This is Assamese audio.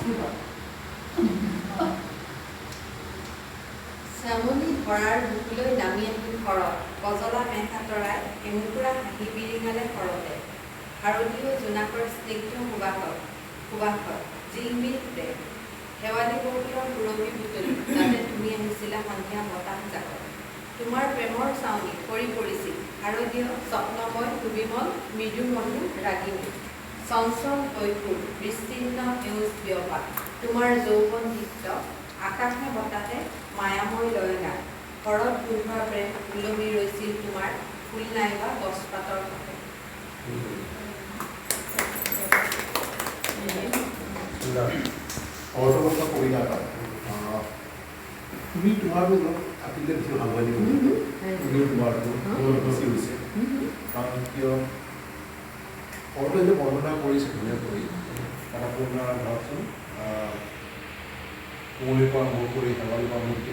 কিহত? শ্যামলী ধৰাৰ বুকুলৈ নামি আহিল শৰৎ। কজলা মেঘ আঁতৰাই এমুকুৰা হাঁহি বিৰিঙালে শৰতে। শাৰদীয় জোনাকৰ স্নিগ্ধ সুবাসত জিলমিল প্ৰেম। শেৱালি বকুলৰ সুৰভি বুটলি যাতে তুমি আহিছিলা সন্ধিয়া বতাহজাকত। তোমাৰ প্ৰেমৰ চাউনি সৰি পৰিছিল শাৰদীয় স্বপ্নময় সুবিমল মৃদু মধুৰ ৰাগিনী। চঞ্চল কৈশোৰ বিস্তীৰ্ণ সেউজ বিয়পা তোমাৰ যৌৱন দীপ্ত আকাশে বতাহে মায়াময় লয়গান। শৰৎ গোন্ধোৱা প্ৰেম ওলমি ৰৈছিল তোমাৰ ফুল নাইবা গছপাতৰ কাষত। সুন্দৰ। অৰ্থবৰ্ষ কবিতা এটা, তুমি তোমাৰটো অলপ কাটিলে বেছি ভাল হয় নেকি? তুমি তোমাৰটো অলপ বেছি হৈছে। কাৰণ কিয়, শৰতে যে বৰ্ণনা কৰিছে ধুনীয়া কৰি, তাত আপোনাৰ ধৰকচোন কুঁৱলীৰ পৰা আৰম্ভ কৰি শেৱালিৰ পৰা আৰম্ভ কৰি